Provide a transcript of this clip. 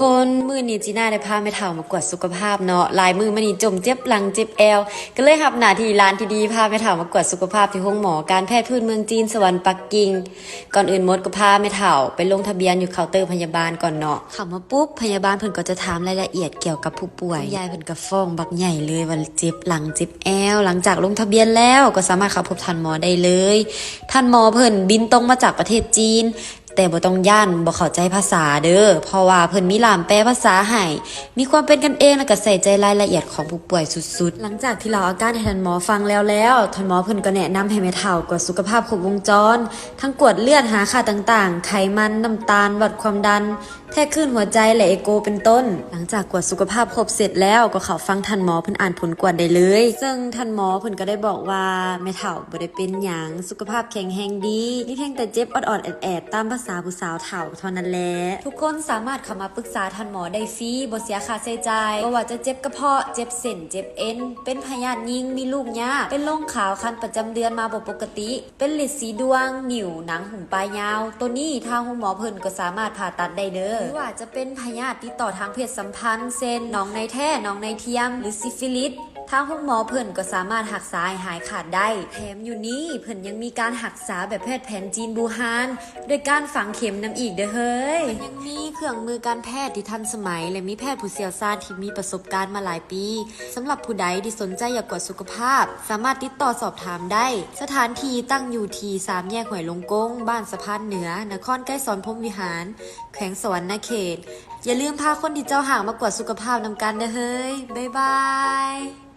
ຄົນ ມື້ນີ້ຈີນ່າໄດ້ພາແມ່ເຖົ້າມາກວດສຸຂະພາບເນາະ. ຫຼາຍມື້ມານີ້ຈົ່ມເຈັບຫຼັງເຈັບແອວ ກໍເລີຍຮັບໜ້າທີ່ຫຼານທີ່ດີ ພາແມ່ເຖົ້າມາກວດສຸຂະພາບທີ່ໂຮງໝໍການແພດພື້ນເມືອງຈີນ ສະຫວັນປັກກິ່ງ. ກ່ອນອື່ນໝົດກໍພາແມ່ເຖົ້າໄປລົງທະບຽນຢູ່ເຄົາເຕີພະຍາບານກ່ອນເນາະ. ເຂົ້າມາປຸບ ພະຍາບານເພິ່ນກໍຈະຖາມລາຍລະອຽດກ່ຽວກັບຜູ້ປ່ວຍ. ຄຸນຍາຍເພິ່ນກໍຟ້ອງບັກໃຫຍ່ເລີຍວ່າເຈັບຫຼັງເຈັບແອວ. ຫຼັງຈາກລົງທະບຽນແລ້ວ ກໍສາມາດເຂົ້າພົບທ່ານໝໍໄດ້ເລີຍ. ທ່ານໝໍເພິ່ນບິນຕົງມາຈາກປະເທດຈີນ ແຕ່ບໍ່ຕ້ອງຢ້ານບໍ່ເຂົ້າໃຈພາສາເດີ້ ເພາະວ່າເພິ່ນມີລ່າມແປພາສາໃຫ້. ມີຄວາມເປັນກັນເອງ ແລະ ກໍໃສ່ໃຈລາຍລະອຽດຂອງຜູ້ປ່ວຍສຸດໆ. ຫຼັງຈາກທີ່ເລົ່າອາການໃຫ້ທ່ານໝໍຟັງແລ້ວແລ້ວ, ທ່ານໝໍເພິ່ນກໍແນະນຳໃຫ້ແມ່ເຖົ້າກວດສຸຂະພາບຄົບວົງຈອນ, ທັງກວດເລືອດ, ຫາຄ່າຕ່າງໆ, ໄຂມັນ, ນ້ຳຕານ, ວັດຄວາມດັນ, ແທກຄື້ນຫົວໃຈ ແລະ ເອໂກ ເປັນຕົ້ນ. ຫຼັງຈາກກວດສຸຂະພາບຄົບເສັດແລ້ວ, ກໍເຂົ້າຟັງທ່ານໝໍເພິ່ນອ່ານຜົນກວດໄດ້ເລີຍ. ເຊິ່ງທ່ານໝໍເພິ່ນກໍໄດ້ບອກວ່າ ແມ່ເຖົ້າບໍ່ໄດ້ເປັນຫຍັງ, ສຸຂະພາບແຂງແຮງດີ, ມີພຽງແຕ່ເຈັບອອດໆແອດໆ ຕາມພາສາຜູ້ສາວເຖົ້າເທົ່ານັ້ນແຫຼະ. ທຸກຄົນສາມາດເຂົ້າມາປຶກສາທ່ານໝໍໄດ້ຟຣີ ບໍ່ເສຍຄ່າໃຊ້ຈ່າຍ, ບໍ່ວ່າຈະເຈັບກະເພາະ, ເຈັບເສັ້ນ, ເຈັບເອັນ, ເປັນພະຍາດຍິງ, ມີລູກຍາກ, ເປັນລົງຂາວ, ຄັນປະຈຳເດືອນມາບໍ່ປົກກະຕິ, ເປັນລິດສີດວງ, ໜິວ, ໜັງຫຸ້ມປາຍຍາວ, ໂຕນີ້ທາງໂຮງໝໍເພິ່ນກໍສາມາດຜ່າຕັດໄດ້ເດີ້. ຫຼືວ່າຈະເປັນພະຍາດຕິດຕໍ່ທາງເພດສຳພັນ ເຊັ່ນ ໜອງໃນແທ້, ໜອງໃນທຽມ ຫຼື ຊິຟິລິດ, ທາງໂຮງໝໍເພິ່ນກໍສາມາດຮັກສາໃຫ້ຫາຍຂາດໄດ້. ແຖມຢູ່ນີ້ເພິ່ນຍັງມີການຮັກສາແບບແພດແຜນຈີນບູຮານ ໂດຍການຝັງເຂັມນຳອີກເດີ້ເຮີ້ຍ. ເພິ່ນຍັງມີເຄື່ອງມືການແພດທີ່ທັນສະໄໝ ແລະ ມີແພດຜູ້ຊ່ຽວຊານທີ່ມີປະສົບການມາຫຼາຍປີ. ສຳລັບຜູ້ໃດທີ່ສົນໃຈຢາກກວດສຸຂະພາບ, ສາມາດຕິດຕໍ່ສອບຖາມໄດ້. ສະຖານທີ່ຕັ້ງຢູ່ທີ່ສາມແຍກຫ້ວຍຫຼົງກົງ, ບ້ານສະພານເໜືອ, ນະຄອນໄກສອນ ພົມວິຫານ, ແຂວງສະຫວັນນະເຂດ. ຢ່າລືມພາຄົນທີ່ເຈົ້າຮັກມາກວດສຸຂະພາບນຳກັນເດີ້ເຮີ້ຍ. ບາຍບາຍ.